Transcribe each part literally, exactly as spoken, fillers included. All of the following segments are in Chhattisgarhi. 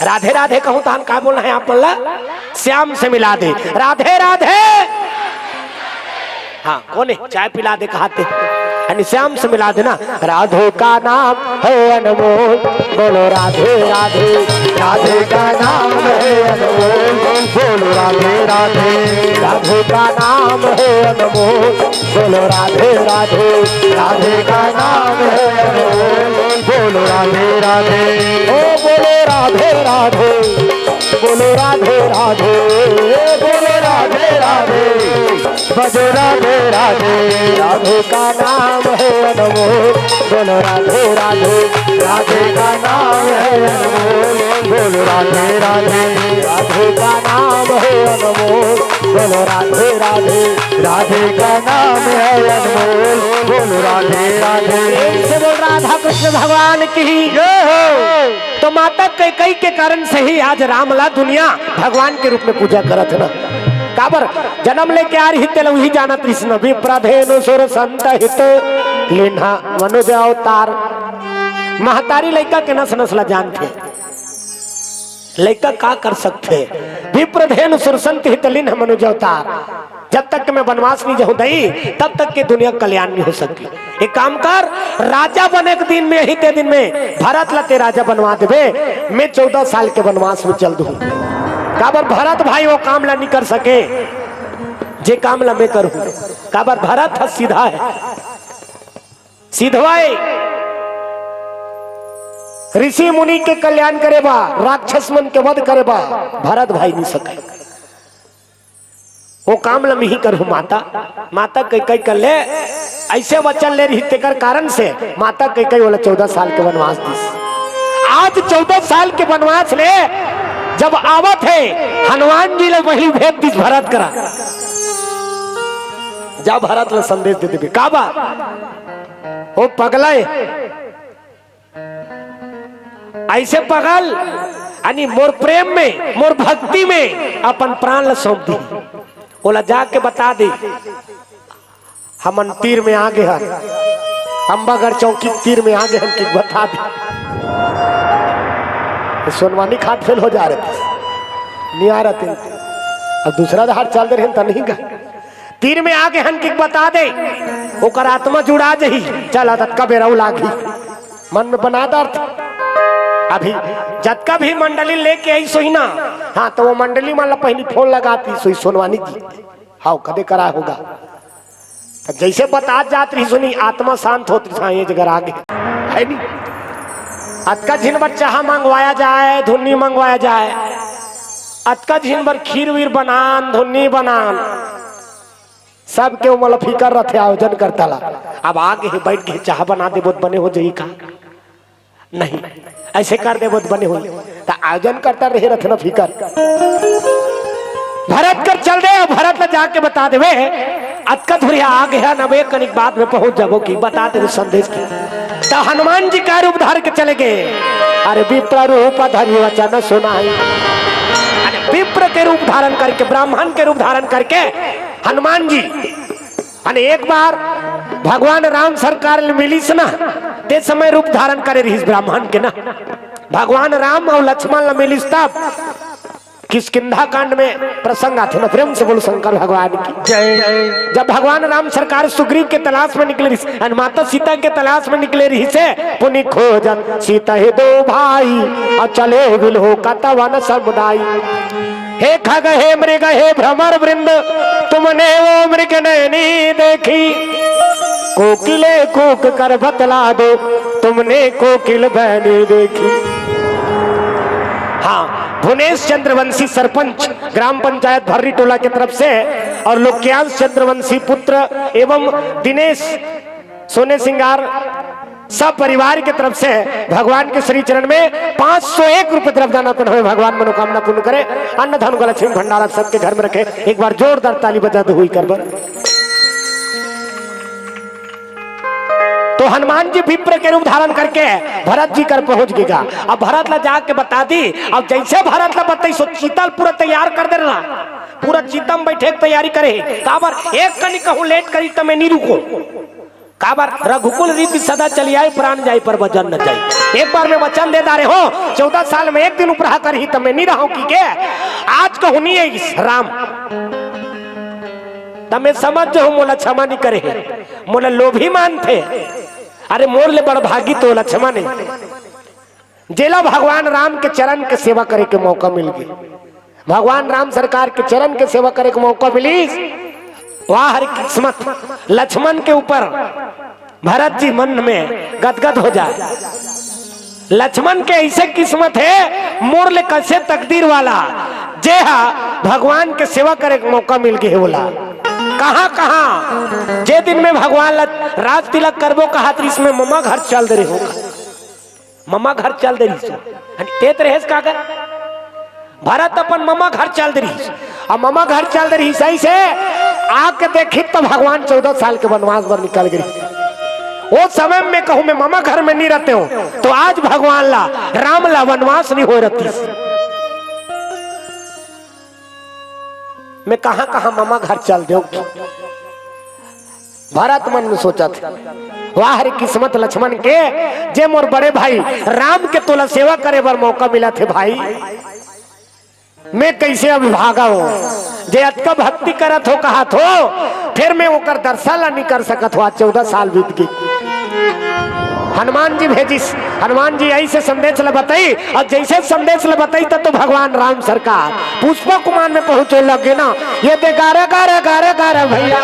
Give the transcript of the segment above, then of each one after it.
राधे राधे कहूं तहन का बोलना है आप मन ला? श्याम से मिला दे। राधे राधे। हाँ, कोने चाय पिला दे कहाते, यानी श्याम से मिला देना। राधे का नाम है अनमोल, बोलो राधे राधे। राधे का नाम है अनमोल, बोलो राधे राधे। राधे का नाम है अनमोल, बोलो राधे राधे। राधे का नाम है अनमोल, बोलो राधे राधे। ओ बोलो राधे राधे, बोलो राधे राधे, बोलो राधे राधे। बजो राधे राधे। राधे का नाम है अनमोल, बोलो राधे राधे। राधे का नाम है अनमोल, बोलो राधे राधे। राधे का नाम है अनमोल, बोलो राधे राधे। राधे का नाम है अनमोल, बोलो राधे राधे। प्रेम से बोल राधा कृष्ण भगवान की। जय हो। तो माता कैकई के कारण से ही आज राम ला दुनिया भगवान के रूप में पूजा करत हे ना। काबर? जन्म लेके आ रही तेला उही जानत रहिस ना। विप्र धेनु सुर संत हित लीन्हा मनुज अवतार। महतारी लइका के नस नस ला जानथे। लइका का कर सकथे? विप्र धेनु सुर संत हित लीन्हा मनुज अवतार। जब तक के मैं वनवास नहीं जाऊं दई, तब तक के दुनिया कल्याण नहीं हो सकती। एक काम कर, राजा बने के दिन में, यही ते दिन में भरत ला ते राजा बनवा देबे, मैं चौदह साल के वनवास में चल दूं। काबर भरत भाई वो काम ला नहीं कर सके, जे काम ला मैं करूं। काबर भरत ह सीधा है, सीधवा है। ऋषि मुनि के कल्याण करे बा, राक्षस मन के वध करे बा, भरत भाई नहीं सके। वो काम ल मिही करहूं माता। माता कैकई कर ले, ऐसे वचन ले रही, तेकर कारण से माता कैकई ओला चौदह साल के वनवास दिस। आज चौदह साल के वनवास ले जब आवत हे, हनुमान जी ले वही भेज दिस भरत करा, जा भरत ल संदेश दे देबे। का बात? वो पगला हे। ऐसे पगल, यानी मोर प्रेम में, मोर भक्ति में अपन प्राण ल सौंप दी। ओला जाके बता दे, हमन तीर में आगे हन, अम्बागढ़ चौकी तीर में आगे हन, कि बता दे। सोनवानी खाट फेल हो जा रहे, नहीं आ रहे। अब दूसरा धार चल दे रहे त नहीं गा। तीर में आगे हन कि बता दे, ओकर आत्मा जुड़ा जही। चल, अतका बेरा लागही। मन में बना दे अर्थ। अभी जतका भी मंडली लेके आई सोही ना, हाँ, तो वो मंडली मन ला पहली फोन लगाती सोही सोनवानी जी, हाव कदे करा होगा। तो जैसे बतात जात रही सुनी, आत्मा शांत होत रही, हाँ, ये जगह आगे है नहीं। अतका झिन बर चाहा मंगवाया जाए, धुन्नी मंगवाया जाए, अतका झिन बर खीर वीर बनान, धुन्नी बनान, सबके ओमन ल फिकर रथे आयोजन करता ला। अब आगे हे, बैठ के चाह बना देबो त बने हो जही का? नहीं, ऐसे कर देबो त बने होही। त आयोजन करता रहे रथे न फिकर। भरत कर चल दे, भरत ल जाके बता देवे, अतका धुरिया आगे हे, नबे कनिक बाद में पहुंच जाबो कि बता देवे संदेश की। त हनुमान जी का रूप धार के चले गए। अरे विप्र रूप धरि वचन सुनाई। अरे विप्र के रूप धारण करके, ब्राह्मण के रूप धारण करके हनुमान जी, अने एक बार भगवान राम सरकार ले मिलिस ना, ते समय रूप धारण करे रहिस ब्राह्मण के ना। भगवान राम अउ लक्ष्मण ल मिलिस तब किष्किंधा कांड में प्रसंग आथे ना। प्रेम से बोलो शंकर भगवान की जय। जब भगवान राम सरकार सुग्रीव के तलाश में निकले रहिस, अने माता सीता के तलाश में निकले रहिस हे, पुनि खोजत सीता ही दो भाई, अउ चले बिलोकत वन समुदाय। हे खग, हे मृग, हे भ्रमर वृंद, तुमने वो मृग नैनी देखी, कोकिले कूक कर बतला दो, तुमने कोकिल बहनी देखी। हाँ, भुनेश चंद्रवंशी सरपंच ग्राम पंचायत भर्री टोला की तरफ से और लोक्यांश चंद्रवंशी पुत्र एवं दिनेश सोने सिंगार सब परिवार के तरफ से भगवान के श्री चरण में पाँच सौ एक रुपए द्रव्यदान अर्पण होय। भगवान मनोकामना पूर्ण करे, अन्न धन को लक्ष्मी भंडार आप सबके घर में रखे। एक बार जोरदार ताली बजा दो हुई कर बर। तो हनुमान जी विप्र के रूप धारण करके भरत जी कर पहुंच गएगा। अब भरत ला जाके बता दी। अब जैसे भरत ला बताई सो चीता ल पूरा तैयार कर दे रहा, पूरा चीता में बैठे के तैयारी करे। काबर एक कनी कहूं लेट करी त मैं नहीं रुको। काबर रघुकुल रीति सदा चली आई, प्राण जाई पर वचन न जाई। एक बार मैं वचन दे डारे हों, चौदह साल में एक दिन उपराह करही त मैं नी रहूं की के। आज कहूं नी आइस राम, त मैं समझ जाहूं मोला क्षमा नी करे हे, मोला लोभी मानथे। अरे मोर ले बड़ भागी तो लक्ष्मण हे, जेला भगवान राम के चरण के सेवा करे के मौका मिल गे। भगवान राम सरकार के चरण के सेवा करे के मौका मिलिस। वाह रे किस्मत, लक्ष्मण के ऊपर भरत जी मन में गदगद हो जाए। लक्ष्मण के ऐसे किस्मत हे, मोर ले कइसे तकदीर वाला, जे हा भगवान के सेवा करे के मौका मिल गे हे ओला। कहाँ कहाँ जे दिन में भगवान ला राज तिलक करबो कहत रिहिस, में ममा घर चल दे रहे हो, ममा घर चल दे रहिस। हनी तेत रहेस का कर? भरत अपन ममा घर चल दे रहिस। अब ममा घर चल दे रहिस, सही से आके देखी तो भगवान चौदह साल के वनवास बर निकल गए। वो समय में कहूं मैं ममा घर में नहीं रहते हो तो आज भगवान ला, राम ला वनवास नहीं हो रहती। मैं कहाँ कहाँ ममा घर चल देव। भरत मन में सोचत हे, वाह रे किस्मत लक्ष्मण के, जे मोर बड़े भाई राम के तोला सेवा करे बर मौका मिलत हे भाई, मैं कइसे अभागा हों, जे अतका भक्ति करत हो कहत हो, फेर मैं ओकर दर्शन ला नी कर सकत हो। आज चौदह साल बीत गे। हनुमान जी भेजिस, हनुमान जी ऐसे संदेश ला बताई, अउ जइसे संदेश ला बताई त तो भगवान राम सरकार पुष्पक विमान में पहुंचे लगे ना। ये दे गारे गारे गारे गारे भैया,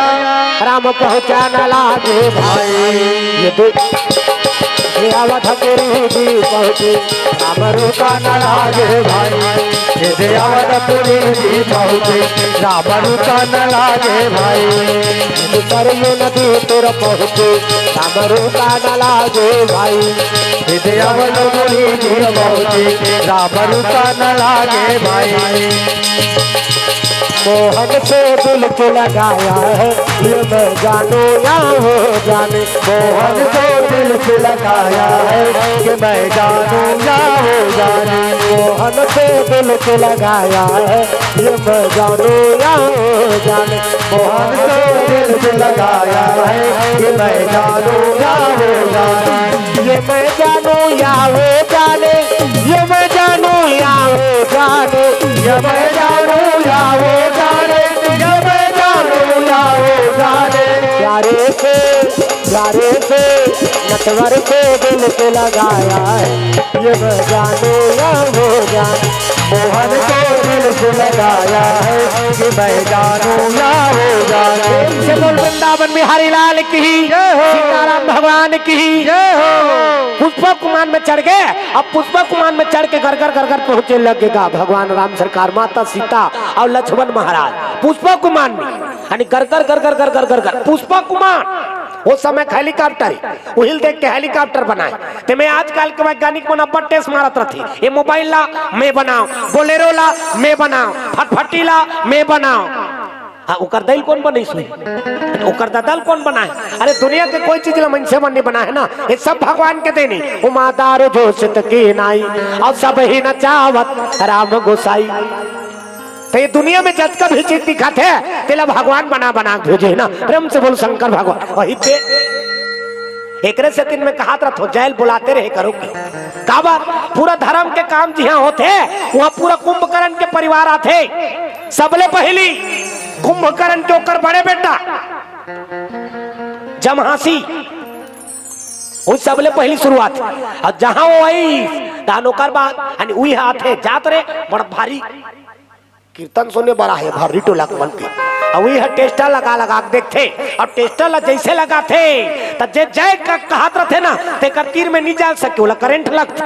राम पहुंचा न लागे भाई। ये दे, ये अवधपुरी जी पहुंचे, राम रुका न लागे भाई। ये दे अवधपुरी जी पहुंचे, राम रुका न लागे भाई। सरयू नदी तीर पहुंचे, राम रुका न लागे भाई। ये दे अवधपुरी जी पहुंचे, राम रुका न लागे भाई। मोहन से दिल के लगाया है, ये मैं जानू या हो जाने। मोहन से दिल के लगाया है, ये मैं जानू या हो जाने। मोहन से दिल के लगाया है, ये मैं जानू या हो जाने। मोहन से दिल के लगाया है, ये मैं जानू या हो जाने। ये मैं जानू या हो जाने, ये मैं जानू या हो जाने, ये मैं जानू या हो जाने, ये मैं जानू या हो जाने। प्यारे से, प्यारे से, नटवर से दिल के लगाया है, ये मैं जानू या हो जाने। मोहन को दिल से लगाया है, कि मैं जानू या हो जाने। प्रेम से बोल वृंदावन बिहारी लाल की, जय हो। सीताराम भगवान की, जय हो। पुष्पक विमान में चढ़ गए। अब पुष्पक विमान में चढ़ के घर घर घर घर पहुंचे लगेगा भगवान राम सरकार, माता सीता अउ लक्ष्मण महाराज पुष्पक विमान में, यानी घर घर घर घर घर घर घर घर पुष्पक विमान। वो समय के हेलीकॉप्टर, उहिल देख के हेलीकॉप्टर बनाए। ते में आजकल के वैज्ञानिक मन अब्बड़ टेस मारत रथे, ये मोबाइल ला मैं बनाओ, बोलेरो ला मैं बनाओ, फटफटी ला मैं बनाओ। हाँ, ओकर दई ल कोन बनइस होही? ओकर ददा ल कोन बनाए? अरे, दुनिया के कोई चीज ला मनसे मन नहीं बनाए हे ना, ये सब भगवान के देन हे। उमा दारू जोषित कीन्ह नाई, अउ सबहि नचावत राम गोसाई। त ये दुनिया में जतका भी चीज दिखत हे, तेला भगवान बना बना के भेजे हे ना। प्रेम से बोल शंकर भगवान। वही ते एकरे सेती मैं कहत रथों, जय ल बुलाते रहे करो। काबर? पूरा धर्म के काम जिहां होथे, उहां पूरा कुंभकर्ण के परिवार आथे। सबले पहिली कुंभकर्ण के ओकर बड़े बेटा जमहासी, वो सबले पहिली शुरुआत। अउ जहां वो आइस, तहां ओकर बाद, यानी उही आथे, जात रे, बड़ भारी कीर्तन सुने बर आहे, भारी टोला के मन के। अउ इह टेस्टर लगा लगा के देखथे, अउ टेस्टर ला जइसे लगाथे, त जे जय क-, कहत रथे ना, तेकर तीर में नी जा सके, ओला करंट लगथे।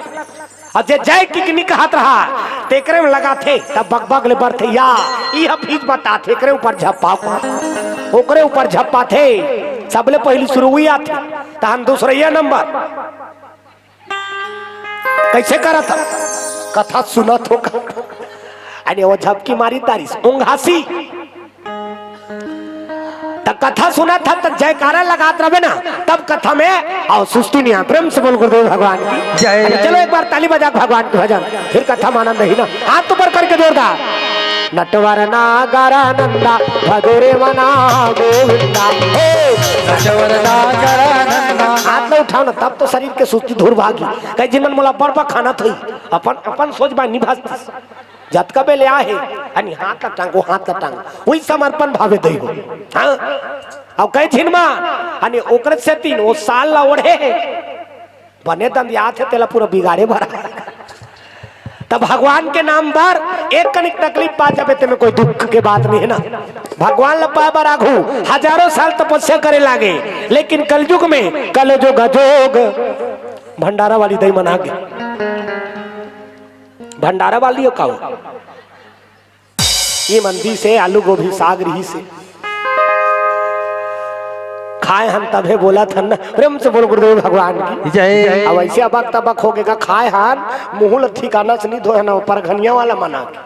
अउ जे जय किक नी कहत रहा, तेकरे में लगाथे, तब बगबग ले बरथे, या, इह फीज बताथे, एकरे ऊपर झप्पा, ओकरे ऊपर झप्पाथे, सबले पहिली शुरू उही आथे, तहन दूसरइया नंबर। कइसे करत हव? कथा सुनत हों का? अरे वो झपकी मारी तारिस, ओंघासी। त कथा सुनत हव, त जयकारा लगात रहबे ना, तब कथा में अउ सुस्ती नहीं आय। प्रेम से बोल गुरुदेव भगवान की जय। अरे चलो एक बार ताली बजा के भगवान के भजन, फिर कथा में आनंद ही ना। हाथ ऊपर करके जोरदार। नटवर नागर नंदा भगुरे मना गोविंदा। हे। हाथ ला उठाव ना, तब तो शरीर के सुस्ती दूर भागी। कई झिन मन मोला बड़ बड़ खाना थई, अपन अपन सोच बा निभास। जतका बेले आहे, अनि हाथ ला टांगो, हाथ ला टांगो, वही समर्पण भावे दई हो। हाँ, अब कई झिन मन अनि ओकरे सेती ओ साल ला ओढ़े हे, बने दंदियात हे, तेला पूरा बिगाड़े भरा। तब भगवान के नाम बर एक कनिक तकलीफ पा जाबे, तेमे कोई दुख के बात नहीं है ना। भगवान ला पाए बर आघू हजारों साल तपस्या करे लागे, लेकिन कलयुग में कलयुग अजोग भंडारा वाली दई मन आगे। भंडारा वाली हो का हो? ये मन दिस हे आलू गोभी साग रिहिस हे। खाए हन तभे बोलत हन ना। प्रेम से बोल गुरुदेव भगवान की जय। अब ऐसे अबक तबक हो गे का, खाए हन, मुंह ल ठिकाना से नहीं धोए हन, परघनिया वाला मना के।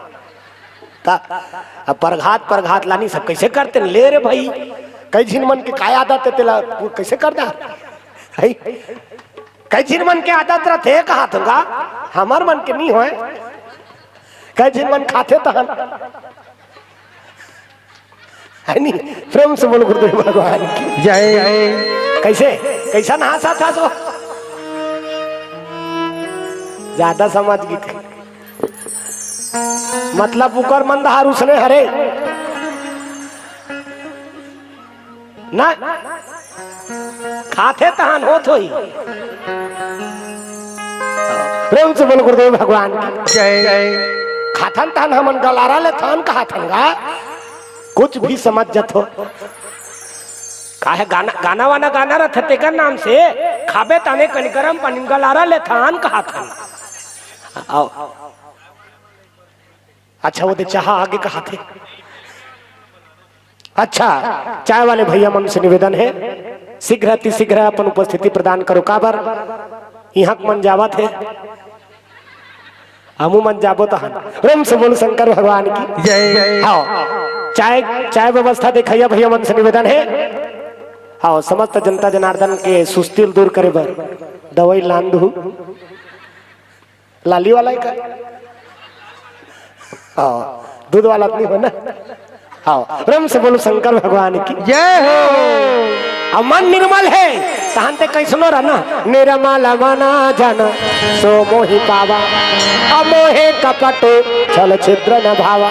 ता, अब परघात, परघात लानी सब कैसे करते हैं? ले रे भाई, कई झिन मन के काय आदत हे तेला, वो कैसे कर दा? है? कई झिन मन के आदत रथे, कहा तुंगा, हमर मन के नहीं होए। कई झिन मन खाथे तहन। है नी? प्रेम से बोल गुरुदेव भगवान की जय। कैसे? कैसा नहासा था सो? ज्यादा समझ गई। मतलब उकर मन दहार उसने हरे। ना खाथे तहन होत होही। प्रेम से बोल गुरुदेव भगवान की जय। खाथन तहन हमन गलारा लेथन कहाथन गा। कुछ भी समझ जथो। काहे गाना, गाना वाना गाना रथे तेकर नाम से खाबे ताने कनी गरम पानी गलारा लेथन कहाथन। आओ। अच्छा, वो दे चाहा आगे कहाथे। अच्छा, चाय वाले भैया मन से निवेदन है, शीघ्र अति शीघ्र अपन उपस्थिति प्रदान करो। काबर इहाँ के मन जावत है, हमू मन जाबो तहन। प्रेम से बोल शंकर भगवान की जय। हाँ, चाय, चाय व्यवस्था देखैया भैया मन से निवेदन है। हाँ, समस्त जनता जनार्दन के सुस्ती ल दूर करे बर दवाई लान दू। लाली वाला ही का? हाँ, दूध वाला तो नहीं हो ना? हाँ, प्रेम से बोलो शंकर भगवान की जय हो। अब मन निर्मल है, तहन ते कैसनो रहना, निर्मल मना जन सो मोहि पावा, अमोहे कपट छल छिद्र न भावा।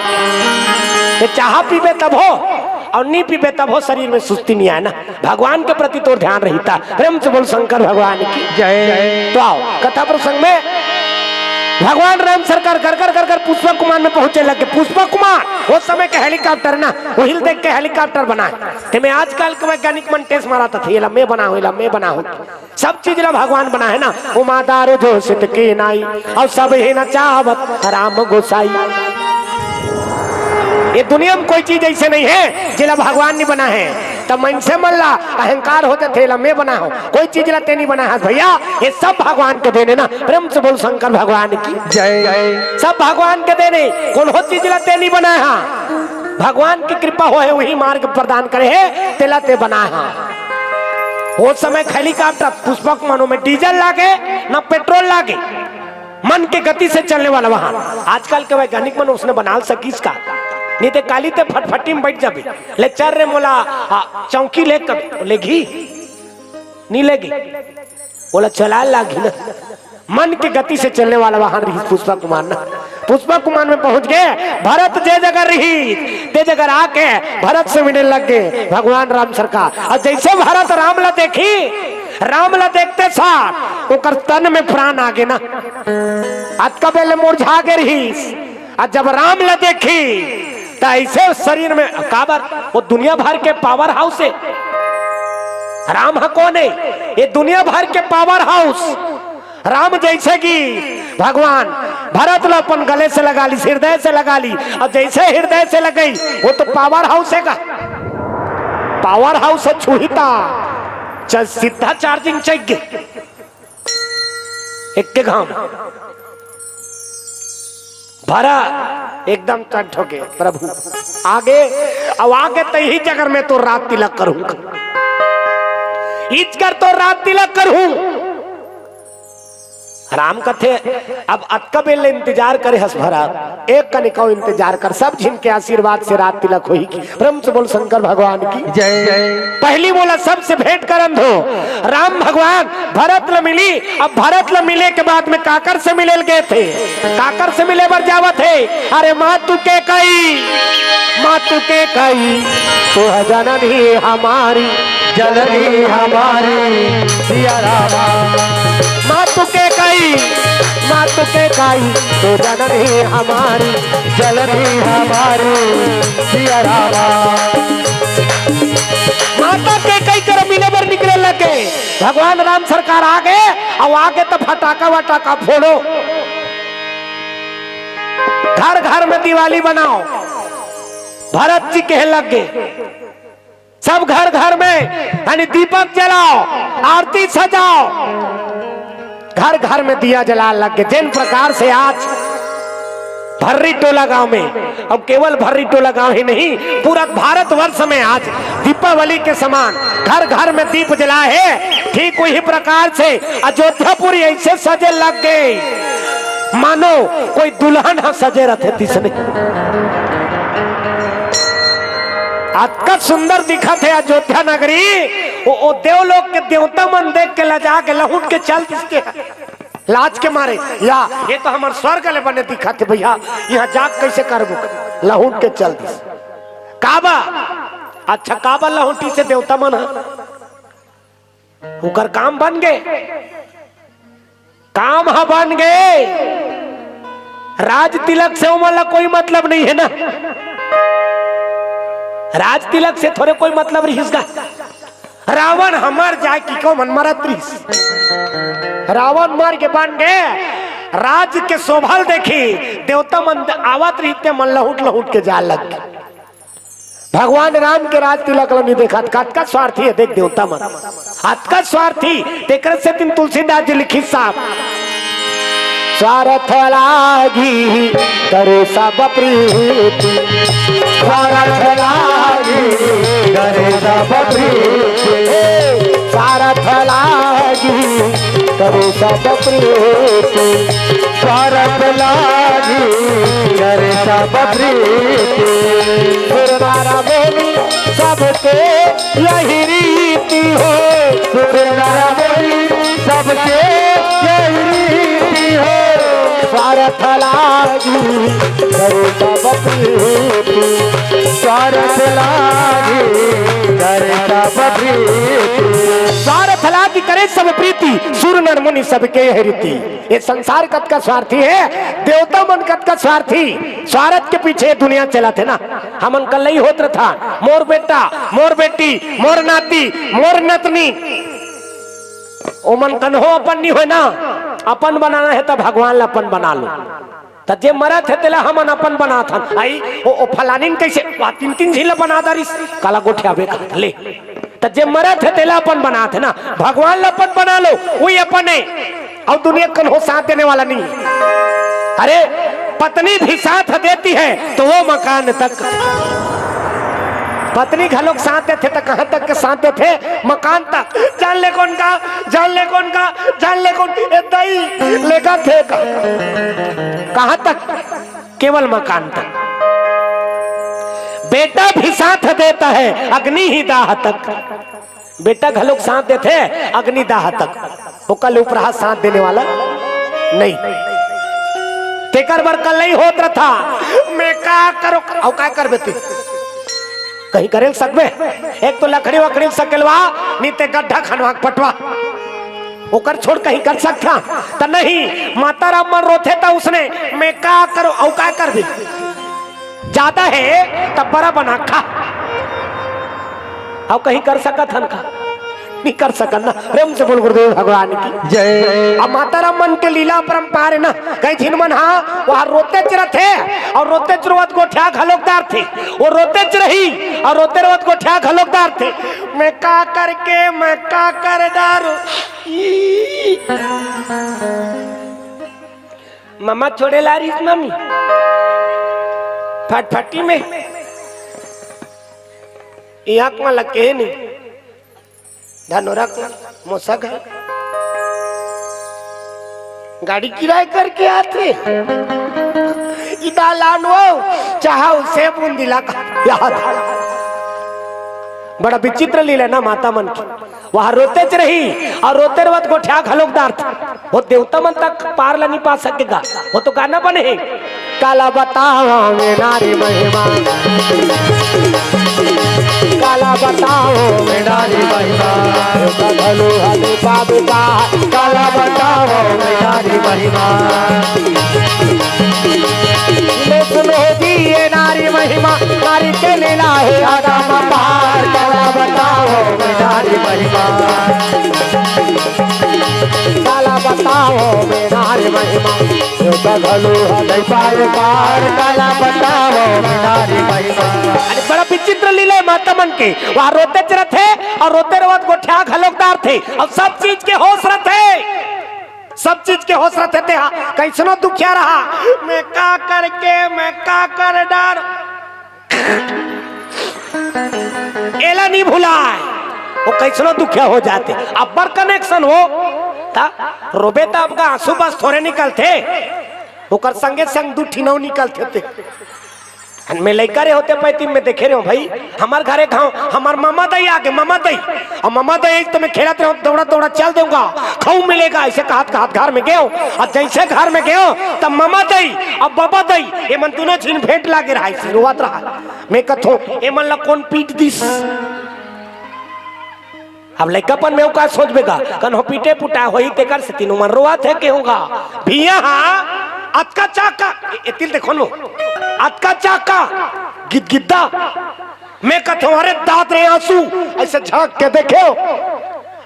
ते चाहा पीबे तब हो, और नी पीबे तब हो, शरीर में सुस्ती नहीं आए ना। भगवान के प्रति तोर ध्यान रहिता। प्रेम से बोल शंकर भगवान की जय। तो आओ कथा प्रसंग में, भगवान राम सरकार कर कर कर कर पुष्पक विमान में पहुंचे लगे। पुष्पक विमान वो समय के हेलीकॉप्टर ना, वही देख के हेलीकॉप्टर बनाए। ते में आजकल के वैज्ञानिक मन टेस्ट मारा था, ये ला मैं बना हूँ, ये ला मैं बना हूँ। सब चीज ला भगवान बना है ना। उमा दारू जो सित की नाई, और सब ही नचावत राम गोसाई। ये दुनिया में कोई चीज ऐसे नहीं है जेला भगवान नहीं बना है। तब मनसे मन ला अहंकार हो जाथे, ला मैं बना हूँ, कोई चीज ला ते नहीं बना है भैया, ये सब भगवान के देने ना। प्रेम से बोल शंकर भगवान की जय। सब भगवान के देने, कोनो चीज ला ते नहीं बना है। भगवान की कृपा होहे, वही मार्ग प्रदान करे हे, तेला ते बनाए हा। वो समय हेलीकॉप्टर पुष्पक विमानों में डीजल लागे, ना पेट्रोल लागे, मन के गति से चलने वाला वाहन। आजकल के वैज्ञानिक मन उसने बना सकीस का? नहीं ते काली ते फटफटी में बैठ जाबे, ले चल रे मोला, आ, चौकी ले कब लेगी? नहीं लेगी। बोला चला लागी ना। मन के गति से चलने वाला वाहन रही पुष्पक विमान ना। पुष्पक विमान में पहुंच गए, भरत जे जगह रही, ते जगह आके भरत से मिलने लग गए भगवान राम सरकार। और जैसे भरत राम ला देखी, राम ला देखते साथ ओकर तन में प्राण आ गए ना। अतका बेले मुरझा गए रही। और जब राम ला देखी, त ऐसे शरीर में काबर, वो दुनिया भर के पावर हाउस है। राम ह कौन है? ये दुनिया भर के पावर हाउस। राम जैसे कि भगवान भरत ला अपन गले से लगा ली, हृदय से लगा ली, और जैसे हृदय से लग गई, वो तो पावर हाउस है का? पावर हाउस है, छुहिता, च-, सीधा चार्जिंग चाहिए। एक के घाम भरा एकदम चट होके, प्रभु आगे, अब आगे तो यही जगह में तो रात तिलक करूंगा, इच कर तो रात तिलक करूं। राम कथे, "अब अतका बेर ले इंतजार करे हस भरत, एक कनिक अउ इंतजार कर, सब झिन के आशीर्वाद से राज तिलक होही।" कि प्रेम से बोल शंकर भगवान की। जय। पहली मोला सबसे भेंट करन दो। राम भगवान भरत ल मिली। अब भरत ल मिले के बाद में काकर से मिले ल गे थे, काकर से मिले बर जावत हे? अरे मातु कैकई, मातु कैकई, तू है जननी हमारी, जननी हमारी सिया रामा। मातु कैकई, मातु कैकई, तू जननी हमारी, जननी हमारी सिया रामा। माता कैकई करा मिले बर निकले लगे। भगवान राम सरकार आ गे, अउ आ गे त फटाका वटाका फोड़ो, घर घर में दिवाली बनाओ। भरत जी कहे लग गे, सब घर घर में यानी दीपक जलाओ, आरती सजाओ, घर घर में दिया जला लग गे। जिन प्रकार से आज भर्री टोला गांव में, अब केवल भर्री टोला गांव ही नहीं, पूरा भारतवर्ष में आज दीपावली के समान घर घर में दीप जला हे, ठीक वही प्रकार से अयोध्यापुरी ऐसे सजे लग गे, मानो कोई दुल्हन ह सजे रथे तिसने। अतका सुंदर दिखत हे अयोध्या नगरी। ओ, ओ देवलोक के देवता मन देख के लजा के लहुट के चल दिस के। लाज के मारे, या, "ये तो हमर स्वर्ग ले बने दिखत हे भैया, इहां जाके कैसे करबो?" लहुट के चल दिस। काबर? अच्छा, काबर लहुटी से देवता मन ह? उकर काम बन गे, काम ह बन गे। राज तिलक से ओमन ला कोई मतलब नहीं हे ना, राज तिलक से थोरे कोई मतलब रहिस गा। रावण ह मर जाय कि को मन मरत रहिस। रावण मर के बन गे, राज के शोभा ल देखी, देवता मन आवत रहिस ते मन लहुट लहुट के जाय लग गे। भगवान राम के राज तिलक ल नइ देखत, कतका स्वार्थी हे, देख देवता मन, अतका स्वार्थी। तेकर सेती तुलसीदास जी लिखिस साहब, स्वार्थ लागी करे सब प्रीति, स्वार्थ लागी करे सब प्रीति, स्वार्थ लागी करे सब प्रीति, स्वार्थ लागी करे सब प्रीति। सुर नर मुनि सबके यही रीति हो, सुर नर मुनि सबके यही रीति हो। स्वार्थ लागी करे सब प्रीति, स्वार्थ लागी करे सब प्रीति। स्वार्थ लागी करे सब प्रीति, सुर नर मुनि सबके यही रीति। ये संसार कतका स्वार्थी हे, देवता मन कतका स्वार्थी, स्वार्थ के पीछे दुनिया चलत हे ना। हमन कल्लई होत रथन, मोर बेटा, मोर बेटी, मोर नाती, मोर नतनी, ओमन कन्हो अपन नइ होय ना। अपन बनाना हे त भगवान ला अपन बना लो। त जे मरत हे तेला हमन अपन बनाथन। आई, ओ, ओ फलानिन कइसे, वा तीन तीन झिन ला बना डारिस, काला गोठियाबे का, ले। त जे मरत हे तेला अपन बनात हे ना, भगवान ला अपन बना लो, वही अपन हे। अउ दुनिया कन्हो साथ देने वाला नहीं है। अरे, पत्नी भी साथ देती है तो वो मकान तक। पत्नी घलोक साथ देथे त कहां तक के साथ देथे? मकान तक। जान ले कोन का, जान ले कोन का, जान ले कोन, ए दई, लेगा थे का? कहां तक? केवल मकान तक। बेटा भी साथ देता है अग्नि ही दाह तक। बेटा घलोक साथ देथे अग्नि दाह तक, ओकर ले उपराहा साथ देने वाला नहीं। तेकर बर कल्लई होत रथा, मैं का करो, अउ का करबे तू? कहीं करे ल सकबे? एक तो लकड़ी वकड़ी सकेलवा, नी ते गड्ढा खनवा के पटवा, ओकर छोड़ कहीं कर सकथा त नहीं। माता राम मन रोथे त उसने, मैं का करो, अउ का करबे? जादा हे त बरा बना खा। अउ कहीं कर सकत हन का? नहीं कर सकन ना। प्रेम से बोल गुरुदेव भगवान की जय। अब माता राम मन के लीला अपरंपार हे ना। कई झिन मन हा वहां रोतेच रथे अउ रोतेच रोवत गोठिया घलोक डारथे। वो रोतेच रही अउ रोते रोवत गोठिया घलोक डारथे। मैं का करके, मैं का कर डारू? ई। ममा छोड़े ला रहीस मम्मी फटफटी में। ई आंख में लगे नहीं। धनोरा को मोसग है। गाड़ी किराए करके आथे। इदा लान वो चाहा उसे बुंदिला का याद। बड़ा विचित्र लीला ना माता मन के। वहाँ रोतेच रही अउ रोते रोवत गोठिया घलोक डारथे। वो देवता मन तक पार ला नहीं पा सकेगा। वो तो गाना बने हे। काला बतावंव मैं नारी महिमा। काला बतावंव मैं नारी महिमा। घलो हले बाबू का। काला बतावंव मैं नारी महिमा। ले सुनो जी ये नारी महिमा, नारी के लीला हे अगम पार। काला बतावंव मैं नारी महिमा। काला बतावंव मैं नारी महिमा। यो तो घलो हले बाबू का। काला बतावंव मैं नारी महिमा। अरे बड़ा विचित्र लीला हे माता मन के। वहाँ रोतेच रथे अउ रोते रोवत गोठिया घलोक डारथे अउ सब चीज के होश रथे। सब चीज के होश रथे तेहा। कइसनो दुखिया रहा, मैं का करके, मैं का कर डार, एला नहीं भुलाय। वो कइसनो दुखिया हो जाथे। अब्बड़ connection हो, त रोबे त अबगा आंसू बस थोरे निकलथे, ओकर संगे संग दू ठिन अउ निकलथे ते। मैं लइका रहे हों ते पैती में देखे रहे हों भाई, हमर घरे गाँव, हमर ममा दई आगे, ममा दई। अउ ममा दई तो मैं खेलत रहे हों, दौड़ा दौड़ा चल देंव गा, खऊ मिलेगा, अइसे कहत कहत घर में गेंव। अउ जइसे घर में गेंव, त ममा दई अउ बबा दई, एमन दूनों झिन भेंट लागे रहय, अइसे रोवत रहय। मैं कथों, एमन ला कोन पीट दिस? अब लइकापन में ओ का सोचबे गा, कन्हो पीटे पुटा होही तेकर सेती नू मन रोवत हे केहूँ गा। भिया हा, अतका चाका, ए, एती ल देखो नो, अतका चाका, गिदगिद्दा। मैं कथों, अरे दांत रे आंसू, अइसे झांक के देखेंव,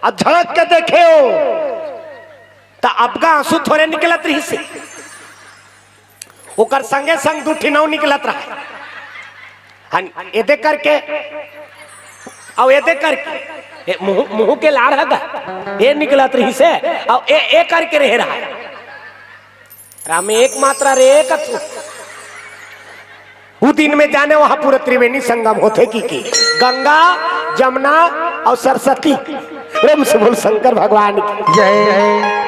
अउ झांक के देखेंव, त अबगा आंसू थोरे निकलत रहिसे। ओकर संगे संग दू ठिन अउ निकलत रहय। हन, एदे करके, अउ एदे करके, ए, मुंह, मुंह के लार ह गा, ए निकलत रहिसे, अउ ए, ए करके रहे रहय। रामे एक मात्रा रे, एक अथु। उ दिन में जाने वहाँ पूरा त्रिवेणी संगम होथे कि, कि गंगा, जमुना अउ सरस्वती। प्रेम से बोल शंकर भगवान की। जय।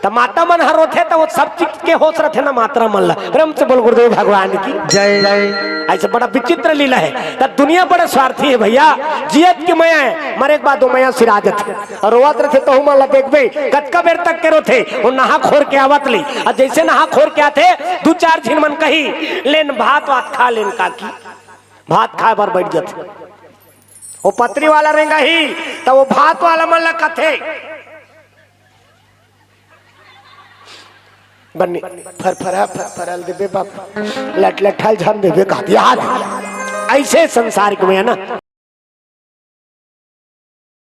त माता मन ह रोथे त वो सब चीज के होश रथे ना माता मन ला। प्रेम से बोल गुरुदेव भगवान की। जय। अइसे बड़ा विचित्र लीला हे। त दुनिया बड़ा स्वार्थी हे भइया। जियत के मया हे, मरे के बाद वो मया सिरा जथे। अउ रोवत रथे तहू मन ला देखबे, कतका बेर तक के रोथे, वो नहा खोर के आवत ले। अउ जइसे नहा खोर के आथे, दू चार झिन मन कही, "लेन भात वात खा लेन काकी।" भात खाय बर बइठ जथे। वो पतरी वाला रेंगही, त वो भात वाला मन ला कथे, "बन्नी, फरफरा, फरफरा ल देबे बाबू, लटलटा ल झन देबे," कहत याद। अइसे संसारिक में हे ना,